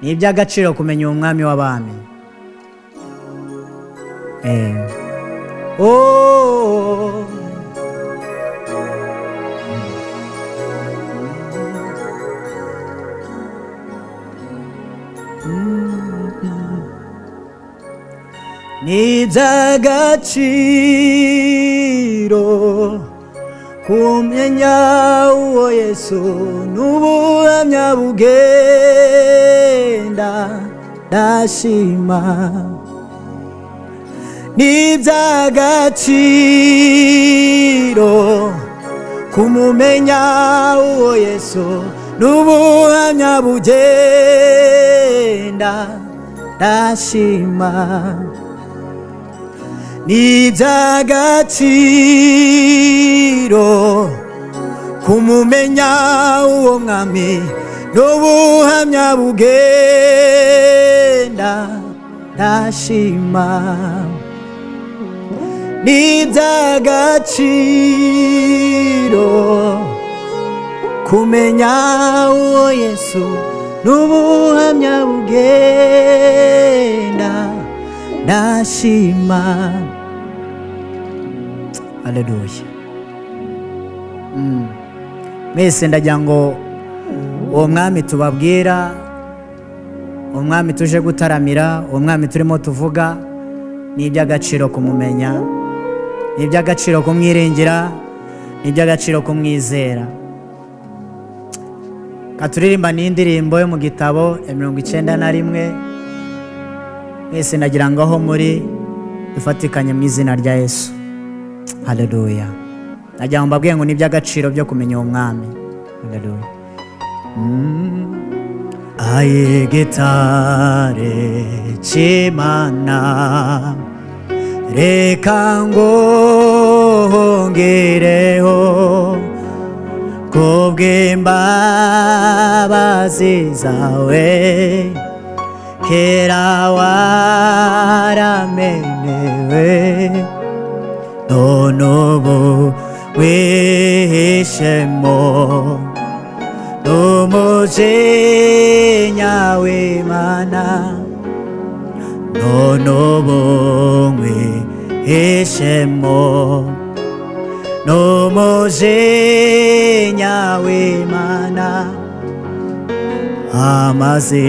Ni iby'agaciro kumenya uwo mwami w'abami. Oh. Ni iby'agaciro kumenya uwo Yesu n'ubuhamya bugenda ndashima. Ni iby'agaciro kumumenya uwo Yesu n'ubuhamya bugenda ndashima. Ni iby'agaciro kumumenya uwo mwami n'ubuhamya bugenda ndashima. Ni iby'agaciro kumenya uwo Yesu n'ubuhamya bugenda ndashima. Haleluya. Mwese ndagira ngo uwo mwami tubabwira, uwo mwami tuje gutaramira, uwo mwami turimo tuvuga, ni iby'agaciro kumumenya, ni iby'agaciro kumwiringira, ni iby'agaciro kumwizera. Katuririmba ni indirimbo yo mu gitabo ya 91. Mwese ndagira ngo aho muri dufatikanye mu izina rya Yesu. Haleluya. Nagira ngo mbabwiye ngo ni iby'agaciro byo kumenya uwo mwami. Haleluya. Aye gitare c'Imana, reka ngongereho kubw'imbabazi zawe, kera waramenewe, none ubu wihishemo n'umujinya w'Imana, none ubu mwihishemo n'umujinya w'Imana. Amazi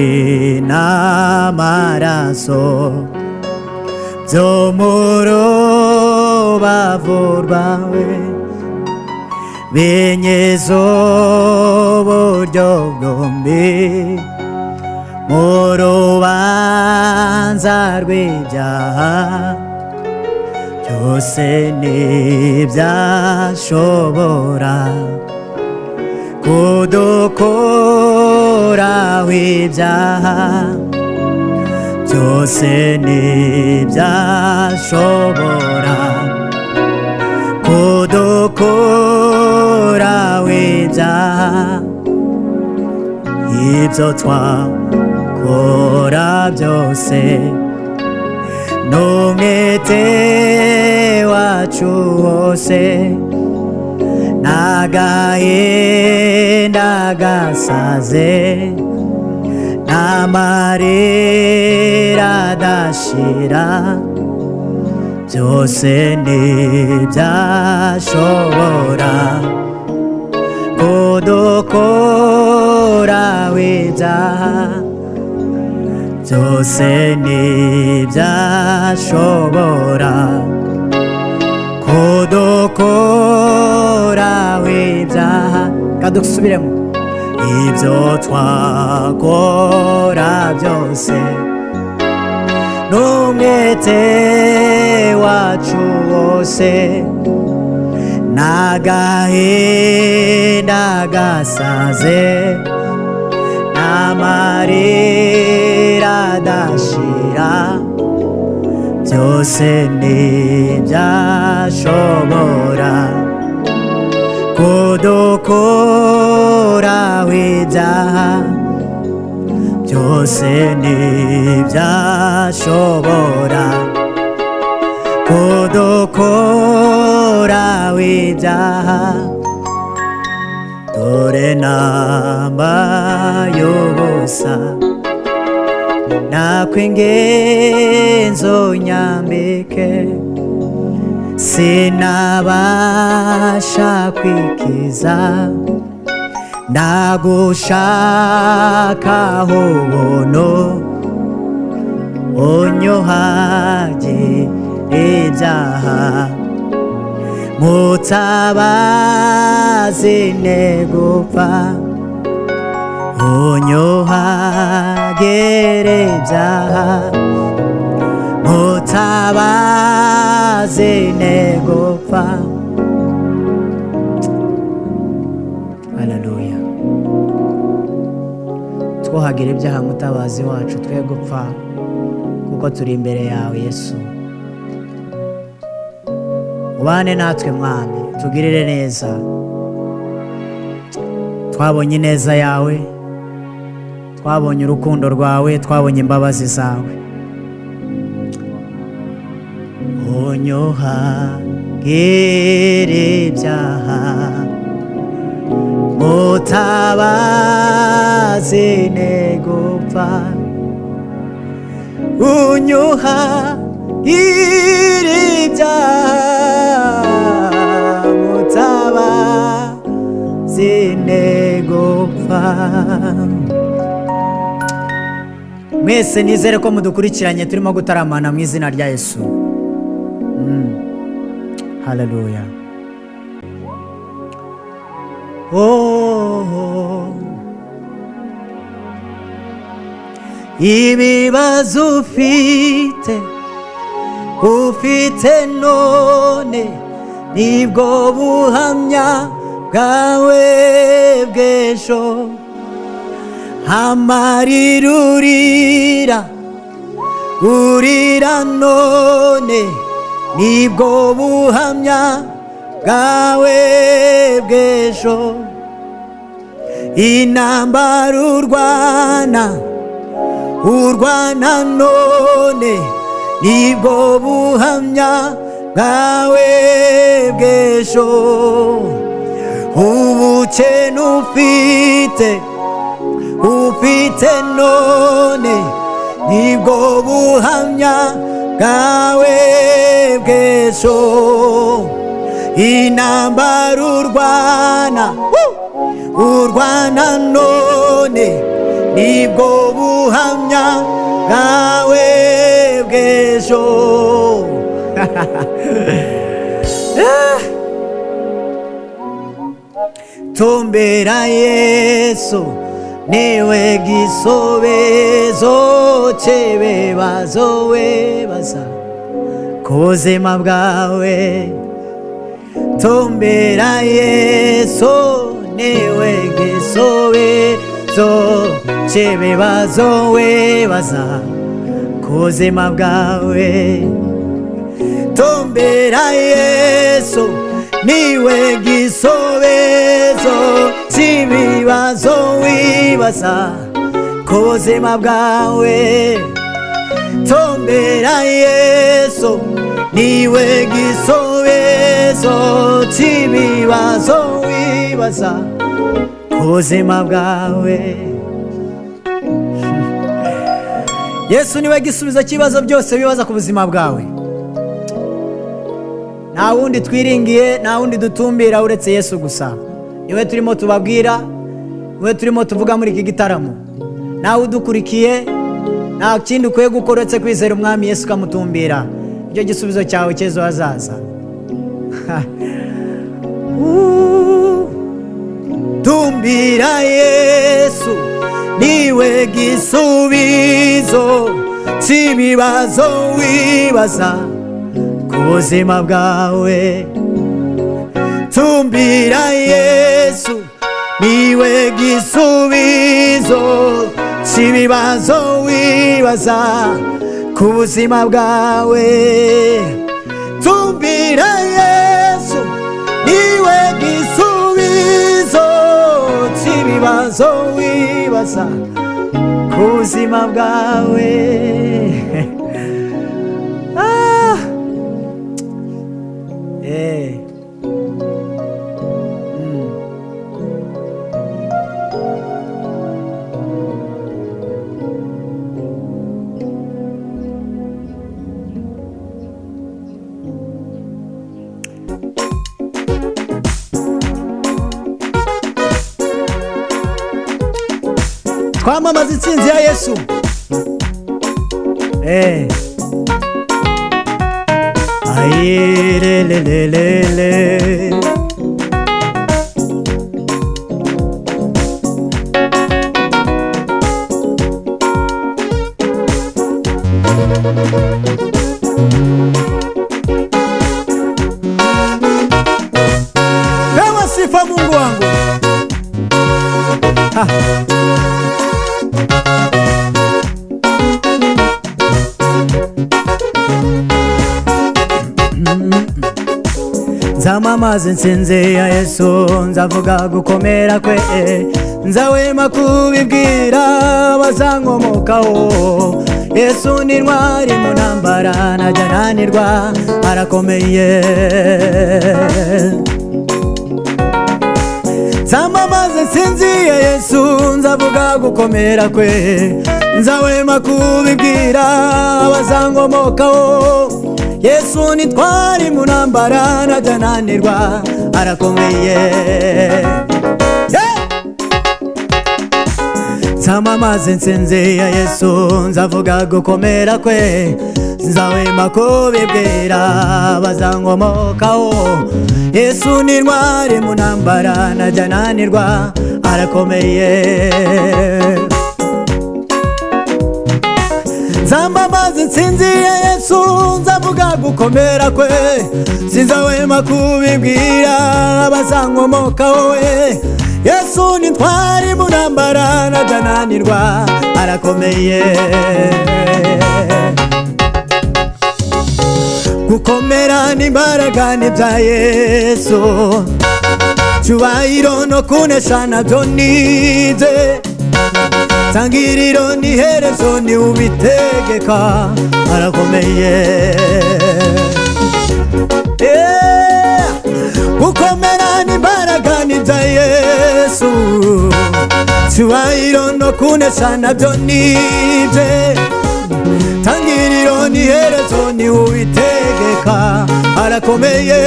n'amaraso byo mu rubavu rwawe binyiza uburyo bwombi mu rubanza rw'ibyaha byose ntibyashobora kudukuraho ibyaha, byose ntibyashobora kudukuraho ibyaha. Ibyo twakora byose n'umwete wacu wose n'agahinda gasaze n'amarira adashira, byose ntibyashobora kudukuraho ibyaha, byose ntibyashobora kudukuraho ibyaha. Kadusubiremo. Ibyo twakora byose n'umwete wacu wose n'agahinda gasaze n'amarira adashira, byose ntibyashobora kudukuraho ibyaha, byose ntibyashobora kudukuraho ibyaha. Dore namba y'ubusa. Nakwingenzo nyambike, sinabasha kwikiza, ndagushaka ubuntu, unyohage ibyaha, mutabazi negupfa, unyohagere ibyaha, mutabazi negupfa. Haleluya. Twuhagire ibyaha mutabazi wacu, twe gupfa kuko turi imbere yawe Yesu. Ubane natwe Mwami, tugirire neza. Twabonye ineza yawe, twabonye urukundo rwawe, twabonye imbabazi zawe. Unyohagire ibyaha, mutabazi negupfa, unyohagire ibyaha, mutabazi negupfa. Mwese nizere ko mudukurikiranye, turimo gutaramana mu izina rya Yesu. Haleluya. Oh, ibibazo ufite, ufite none, nibwo buhamya bwawe bw'ejo. Amarira urira, urira none, nibwo buhamya bwawe bw'ejo. Intambara urwana, urwana none, nibwo buhamya bwawe bw'ejo. Ubukene ufite, ufite none, nibwo buhamya bwawe bw'ejo. Intambara urwana, urwana none, nibwo buhamya bwawe bw'ejo. Tumbera Yesu, niwe gisubizo cy'ibibazo wibaza ku buzima bwawe. Tumbera Yesu, niwe gisubizo cy'ibibazo wibaza ku buzima bwawe. Tumbera Yesu, niwe gisubizo cy'ibibazo wibaza ku buzima bwawe. Tumbera Yesu, niwe gisubizo cy'ibibazo wibaza ku buzima bwawe. Yesu niwe gisubizo cy'ibibazo byose wibaza ku buzima bwawe. Nta wundi twiringiye, nta wundi dutumbira uretse Yesu gusa. Niwe turimo tubabwira, niwe turimo tuvuga muri iki gitaramo. Nawe udukurikiye, nta kindi ukwiye gukora uretse kwizera Umwami Yesu ukamutumbira. Nicyo gisubizo cyawe cy'ejo hazaza. Tumbira Yesu, niwe gisubizo cy'ibibazo wibaza ku buzima bwawe. Tumbira Yesu, niwe gisubizo cy'ibibazo wibaza ku buzima bwawe. Tumbira Yesu, niwe gisubizo cy'ibibazo wibaza ku buzima bwawe. Ah. Eh. Mm. Twamamaza intsinzi ya Yesu. Ayirelelelele. Pewa sifa Mungu wangu. Ha. Nzamamaza intsinzi ya Yesu, nzavuga gukomera kwe, nzahwema kubibwira bazankomokaho. Yesu ni intwari mu ntambara, ntajya ananirwa, arakomeye. Nzamamaza intsinzi ya Yesu, nzavuga gukomera kwe, nzahwema kubibwira bazankomokaho. Yesu ni ntwari mu ntambara, ntajya ananirwa, arakomeye. Nzamamaza intsinzi ya Yesu, nzavuga gukomera kwe, nzahwema kubibwira bazankomokaho. Yesu ni intwari mu ntambara, ntajya ananirwa, arakomeye. Nzamamaza intsinzi ya Yesu, nzavuga gukomera kwe, sinzahwema kubibwira bazankomokaho we. Yesu ni ntwari mu ntambara, ntajya ananirwa, arakomeye. Gukomera n'imbaraga ni ibya Yesu, cyubahiro no kunesha nabyo ni ibye, tangiriro n'iherezo ni ubitegeka, arakomeye. Gukomera n'imbaraga ni ibya Yesu, cyubahiro no kunesha nabyo ni ibye, tangiriro n'iherezo ni ubitegeka, arakomeye.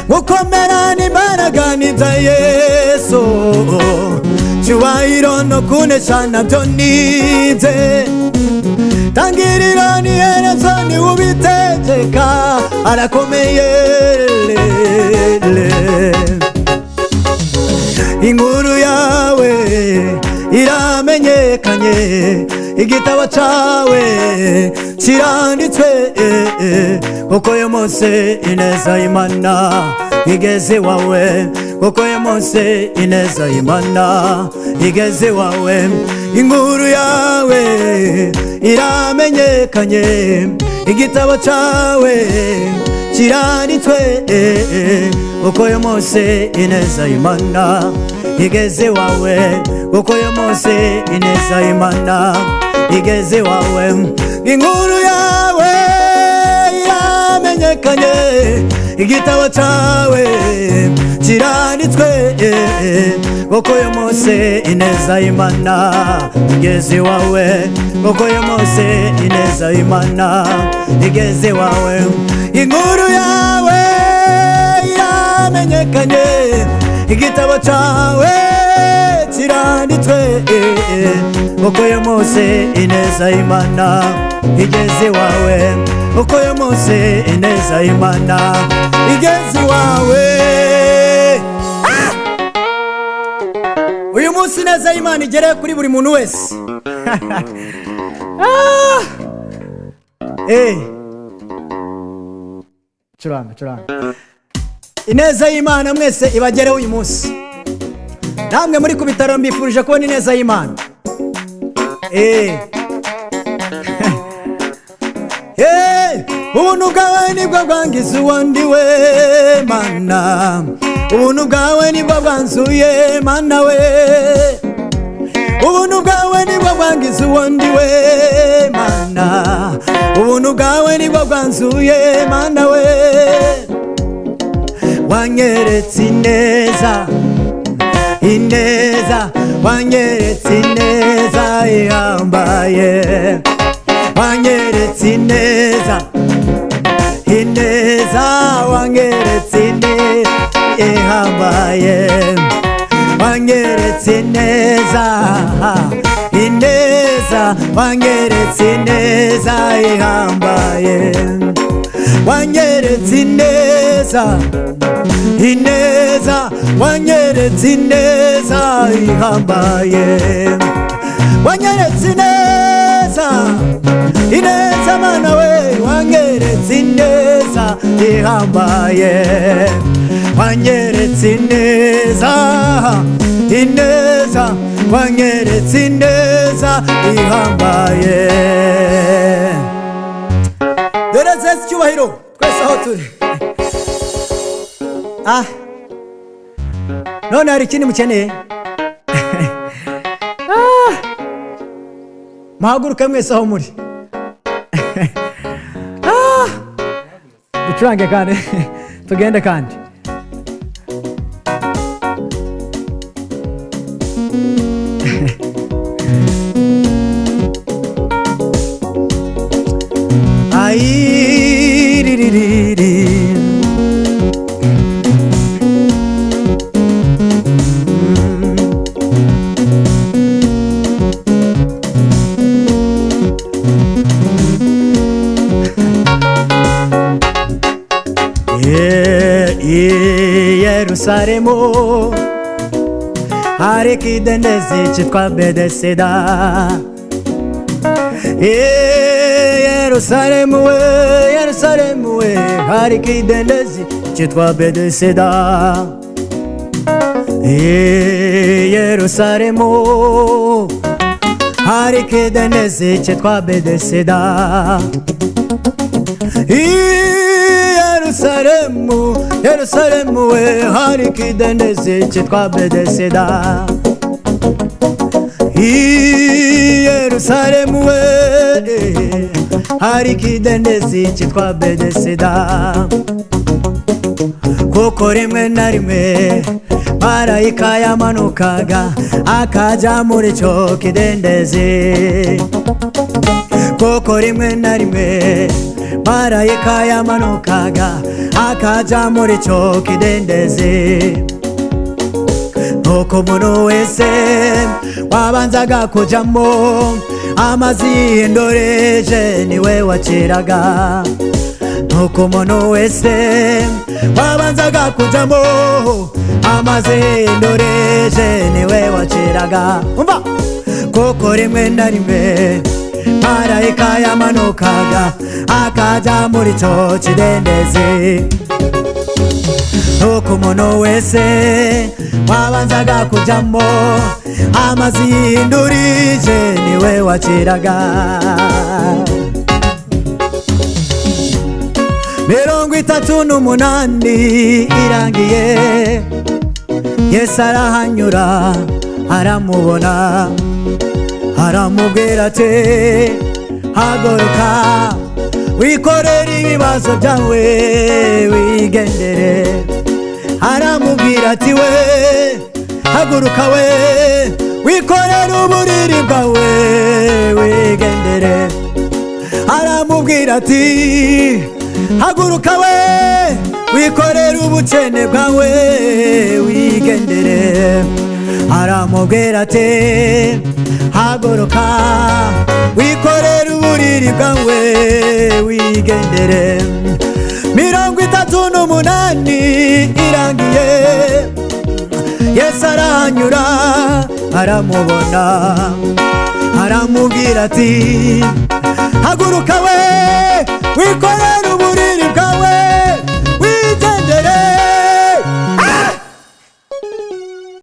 Gukomera n'imbaraga ni ibya Yesu, cyubahiro no kunesha nabyo ni ibye, tangiriro n'iherezo ni ubitegeka, arakomeye. Inkuru yawe iramenyekanye, igitabo cawe kiranditswe, kuko uyu munsi ineza y'Imana igeze iwawe, kuko uyu munsi ineza y'Imana igeze iwawe. Inkuru yawe iramenyekanye, igitabo cawe kiranditswe, kuko uyu munsi ineza y'Imana igeze iwawe, kuko uyu munsi ineza y'Imana igeze iwawe. Inkuru yawe iramenyekanye, igitabo cawe kiranditswe, kuko uyu munsi ineza y'Imana igeze iwawe, kuko uyu munsi ineza y'Imana igeze iwawe. Inkuru yawe iramenyekanye, igitabo cawe kiranditswe, kuko uyu munsi ineza y'Imana igeze iwawe, kuko uyu munsi ineza y'Imana igeze iwawe. Uyu munsi ineza y'Imana igere kuri buri muntu wese. Curanga curanga. Ineza y'Imana mwese ibagereho uyu munsi. Namwe muri ku bitaro mbifurije kubona ineza y'Imana. Ubuntu bwawe nibwo bwangiza uwo ndi we Mana, ubuntu bwawe nibwo bwanzuye Mana we, ubuntu bwawe nibwo bwangiza uwo ndi we Mana, ubuntu bwawe nibwo bwanzuye Mana we. Wanyeretse ineza, ineza, wanyeretse ineza ihambaye, wanyeretse ineza, ineza, wanyeretse ineza ihambaye. Wanyeretse ineza, ineza, wanyeretse ineza ihambaye. Wanyeretse ineza, ineza, wanyeretse ineza ihambaye. Wanyeretse ineza, ineza mana we, wanyeretse ineza ihambaye. Wanyeretse ineza, ineza, wanyeretse ineza ihambaye. Dore zese icyubahiro twese aho turi. Ah, none hari ikindi mukeneye? Ah, muhaguruke mwese aho muri. Ah, ducurange kandi tugende kandi. Ai, ri, ri, ri, ri. I Yerusalemu hari ikidendezi cyitwa Bedesida. I Yerusalemu we, Yerusalemu we, hari ikidendezi cyitwa Bedesida. I Yerusalemu hari ikidendezi cyitwa Bedesida. I Yerusalemu, Yerusalemu we, hari ikidendezi cyitwa Bedesida. I Yerusalemu we, hari ikidendezi cyitwa Bedesida. Kuko rimwe na rimwe marayika yamanukaga akajya muri icyo kidendezi. Kuko rimwe na rimwe marayika yamanukaga akajya muri icyo kidendezi. Nuko umuntu wese wabanzaga kujamo amazi y'indoreje niwe wakiraga. Nuko umuntu wese wabanzaga kujamo amazi y'indoreje niwe wakiraga. Umva! Kuko rimwe na rimwe marayika yamanukaga akajya muri icyo kidendezi. Nuko umuntu wese wabanzaga kujamo amazi y'indurije niwe wakiraga. 38 irangiye, Yesu arahanyura aramubona, aramubwira ati haguruka wikorere ibibazo byawe wigendere. Aramubwira ati we haguruka we wikorere uburiri bwawe wigendere. Aramubwira ati haguruka we wikorere ubukene bwawe wigendere. Aramubwira ati haguruka wikorere uburiri bwawe wigendere. 38 irangiye, Yesu arahanyura aramubona, aramubwira ati haguruka we wikorere